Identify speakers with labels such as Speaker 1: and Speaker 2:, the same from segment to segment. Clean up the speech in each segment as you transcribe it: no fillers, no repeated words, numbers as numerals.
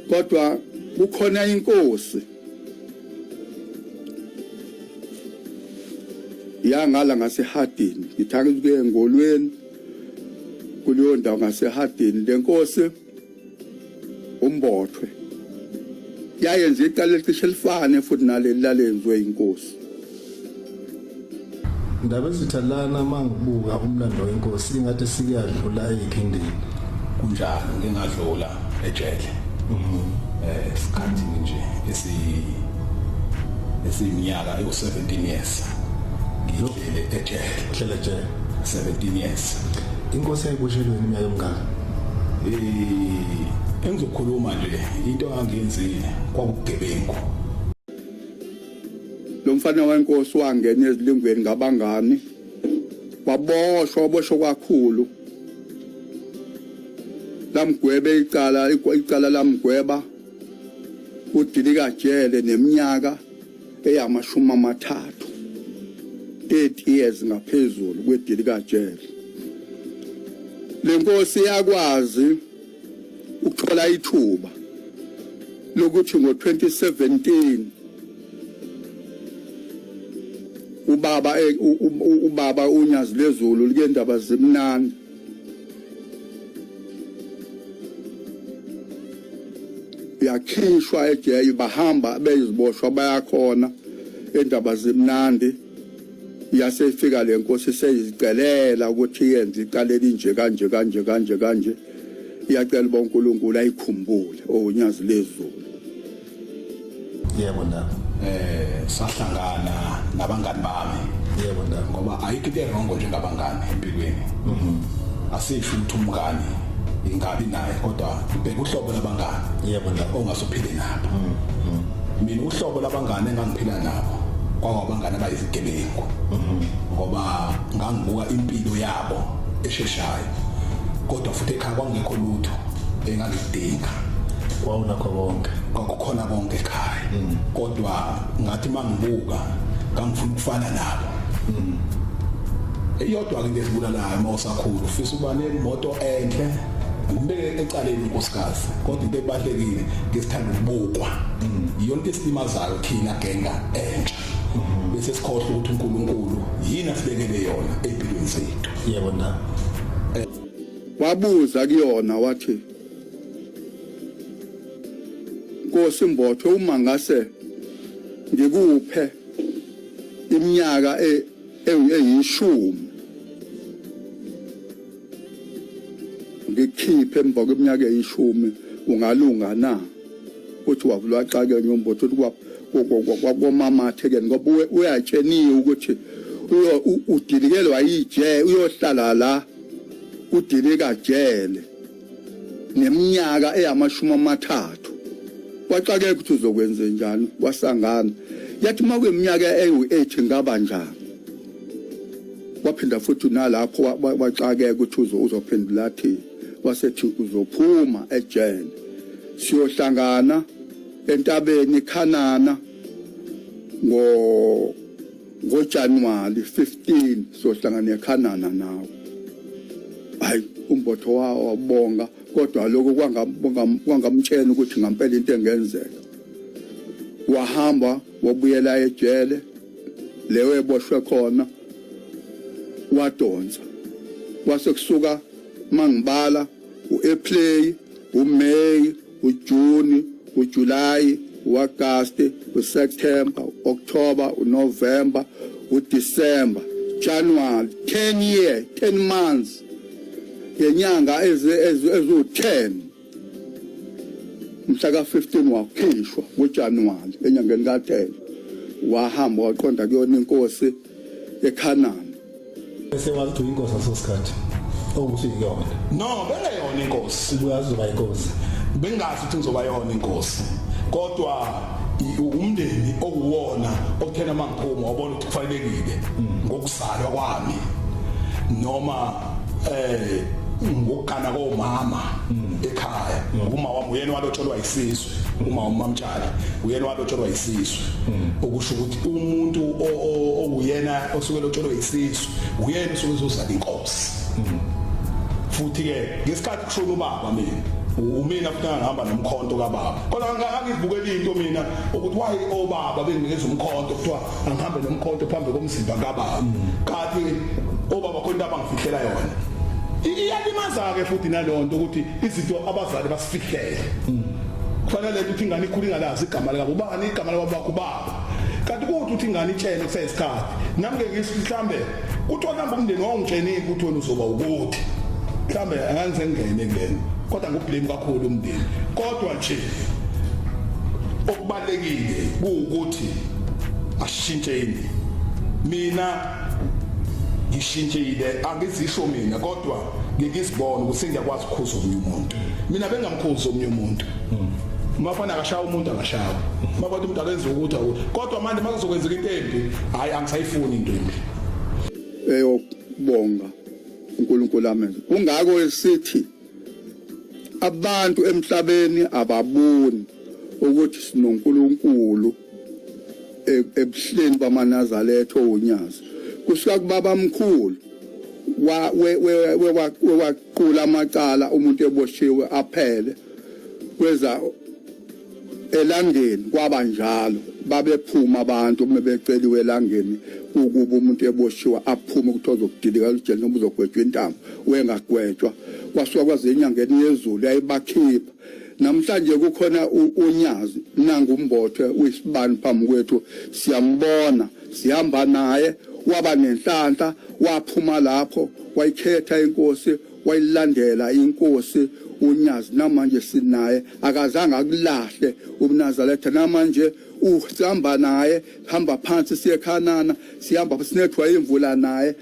Speaker 1: Kodwa kukhona inkosi yangala ngaseHardini, ngithanda ukuye engolweni kuleyo ndawo ngaseHardini. Lenkosi uMbothwe yayenza icala elicishe lifane futhi naleli lalenziwe inkosi.
Speaker 2: Ndaba ezitha lana mangibuka umlando wenkosi ingathi sikuyadlula ezikhindini.
Speaker 3: Kunjalo, ngingadlula ejele. Esikhathini nje esiyiminyaka ewu-17 years ngihlele ejele.
Speaker 2: Uhlele ejele
Speaker 3: 17 years.
Speaker 2: Inkosi yayiboshelweni iminyaka emingaka?
Speaker 3: Engizokhuluma nje into angiyenzile kwakubugebengu.
Speaker 1: Lo mfana wenkosi wangena ezilingweni ngabangani, waboshwa, waboshwa kakhulu. Lamgwebe icala, icala lamgweba udilika jele neminyaka eyamashumi amathathu, 30 years ngaphezulu kwedilika jele. Lenkosi yakwazi ukuthola ithuba lokuthi ngo-2017 ubaba uNyazi lezulu like ndaba zimnandi yakhishwa ejele, bahamba beyiziboshwa bayakhona endaba zimnandi. Yasefika le nkosi seyizicelela ukuthi yenze icala elinje kanje kanje kanje kanje, iyacela uba uNkulunkulu ayikhumbule oNyazi lezulu.
Speaker 2: Yebo ndaba.
Speaker 3: Sahlangana nabangani bami.
Speaker 2: Yebo ndaba.
Speaker 3: Ngoba ayikho into erongo njengabangani empilweni. Asisho ukuthi umngani ingabi naye, kodwa ubheka uhlobo labangani.
Speaker 2: Yebo ndaba.
Speaker 3: Ongasuphile nabo. Mina uhlobo labangani engangiphila nabo kwakubangani abayizigebengu. Ngoba ngangibuka impilo yabo esheshayo. Kodwa futhi ekhaya kwangekho lutho engangidinga.
Speaker 2: Wawunakho konke.
Speaker 3: Kwakukhona konke ekhaya. Kodwa ngathi mangibuka ngangifuna ukufana nabo. Iyodwa ke into esibulalayo uma usakhula, ufisa ukuba nemoto enhle, ngibeke ecaleni unkosikazi, kodwa into ebalekile ngesithanda ukubukwa. Iyona into esilimazayo thina genga entsha. Bese sikhohlwa ukuthi uNkulunkulu yini asibekele yona empilweni zethu.
Speaker 2: Yebo ndaba.
Speaker 1: Wabuza kuyona wathi, Nkosi Mbotho, uma ngase ngikuphe iminyaka eyishumi ngikhiphe emva kweminyaka eyishumi, ungalunga na? Uthi wavulwa xakeke uMbotho, uthi kwakomamathe ke ngoba uyatsheniwe ukuthi udilikelwa ije uyohlala la udilika jele neminyaka eyamashumi amathathu. Waxakeka ukuthi uzokwenza njani, wasangana. Yathi uma kuyiminyaka ewu-8 ngaba njani? Waphinda futhi nalapho waxakeka ukuthi uzophendula athini. Wasethi uzophuma ejele, siyohlangana entabeni Khanana ngoJanuary 15, sohlangana eKhanana nawe. Hayi, uMbotho wabonga, kodwa lokho kwangamtshela ukuthi ngampela into engenzeka. Wahamba wabuyela ejele leyo eboshwe khona, wadonsa. Kwase kusuka mangibala uApril, uMay, uJune, uJuly, uAugust, uSeptember, uOctober, uNovember, uDecember, January, 10 year, 10 months, ngenyanga ezu-10, mhla ka-15 wakhishwa ngoJanuwari enyangeni ka-10, wahamba waqonda kuyona inkosi eKhanani.
Speaker 2: Bese wazi ukuthi uyinkosi ngaso sikhathi okuthi iyona?
Speaker 3: No, bengeyona inkosi.
Speaker 2: Ubuyazi uzoba inkosi?
Speaker 3: Bengazi ukuthi ngizoba yona inkosi, kodwa umndeni okuwona okuthena mangiphuma wabona ukuthi kufanelekile ngokuzalwa kwami noma ngokugana komama ekhaya. Uma wami uyena walotsholwa isizwe, uma umamtshali uyena walotsholwa isizwe, okusho ukuthi umuntu owuyena osuke lotsholwe isizwe uyena osuke uzozala inkosi. Futhi ke ngesikhathi kushona ubaba mina Umina futhi ngihamba nomkhonto kababa, kodwa ngangizibukela into mina ukuthi why obaba benginikeza umkhonto, kuthiwa angihambe nomkhonto phambi komzimba kababa, kanti obaba khona into abangifihlela yona. Iyalimaza ke futhi nalonto ukuthi izinto abazali basifihlele. Kufanele ukuthi ingane ikhule ingalazi igama likabo ubani, igama likabo bakho ubaba, kanti kuthi uthi ingane itshene kuseyisikhathi. Nami ke ngisho mhlambe kuthiwa mhlambe umndeni wawungitshenile ukuthi wena uzoba ukuthi mhlambe angangize ngingene kulena, kodwa ngiblame kakhulu umndeni. Kodwa nje okubalekile kuwukuthi asishintsheni. Mina ngishintshile, angizisho mina, kodwa ngikizibona ukuthi sengiyakwazi ukukhuza omunye umuntu. Mina bengamkhuza omunye umuntu, mafana akashaya umuntu, akashawa mabathi umuntu akenza ukuthi awu, kodwa manje makuzokwenzeka into embi, hayi, angisayifuni into embi.
Speaker 1: Eyokubonga uNkulunkulu amenze kungako esithi abantu emhlabeni ababoni ukuthi sinoNkulunkulu ebuhleni bamaNazaretha owunyazi kusuka kubaba mkhulu wa wewaqula amacala, umuntu eboshiwe aphele kweza elangeni, kwaba njalo babephuma abantu uma beceliwe elangeni ukuba umuntu eboshiwe aphume ukuthi ozokudilika ejele noma uzogwetshwa intambo, wengagwetshwa. Kwasuka kwaze enyangeni yezulu yayibakhipha. Namhlanje kukhona unyazi nangu uMbotho uyisibani phambi kwethu, siyambona, sihamba naye. Waba nenhlanhla, waphuma lapho, wayikhetha inkosi, wayilandela inkosi uNyazi. Namanje sinaye, akazange akulahle ubuNazaretha. Namanje uhamba naye, hamba phansi siye Khanana, sihamba sinethwa imvula naye.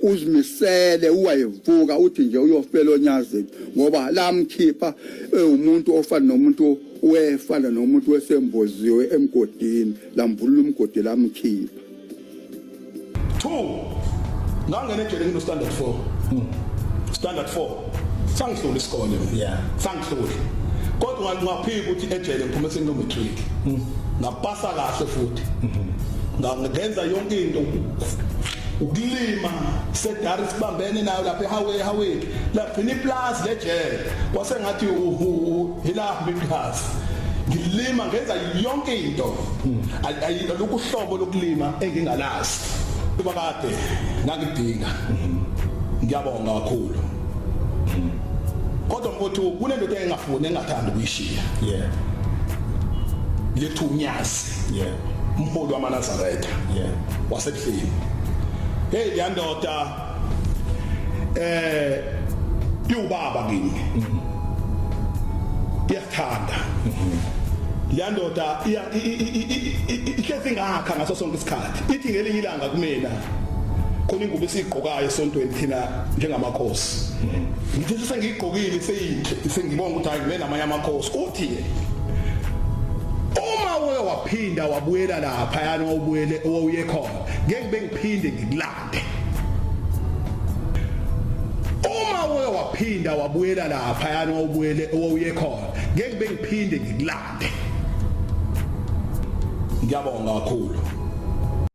Speaker 1: Uzimisele, uwayevuka uthi nje uyofela oNyazini, ngoba lamkhipha umuntu ofana nomuntu, wefana nomuntu wesemboziwe emgodini, lambulula umgodi, lamkhipha.
Speaker 3: Two, ngangena ejele ngino standard 4. Standard 4 sangihlula isikole mina. Sangihlula, kodwa ngaphika ukuthi ejele ngiphume sengino matric, ngapasa kahle futhi ngenza yonke into. Ukulima sedari sibambene nayo lapha eHawe, eHawe lagcina iplaza lejele, kwasengathi ilahamba iplaza, ngilima, ngenza yonke into. Ayilokhu uhlobo lokulima engingalazi kuba kade ngangidinga. Ngiyabonga kakhulu, kodwa mfowethu kunendoda engingafuni, engathandi ukuyishiya, lethu uNyazi, umholi wamaNazaretha wasebuhleni. Hey, yandoda iwubaba kimi, iyathanda yandoda, iya ihlezi ngakha ngaso sonke isikhathi. Ithi ngelinye ilanga kumina, khona ingubo esiyigqokayo esontweni thina njengamakhosi, ngithi sengiyigqokile, seyinhle, sengibonga ukuthi hayi, ngime namanye amakhosi. Uthi uma uye waphinda wabuyela lapha yana wawubuyele owuye khona, ngeke bengiphinde ngikulande. Uma uye waphinda wabuyela lapha yana wawubuyele owuye khona, ngeke bengiphinde ngikulande. Ngiyabonga kakhulu.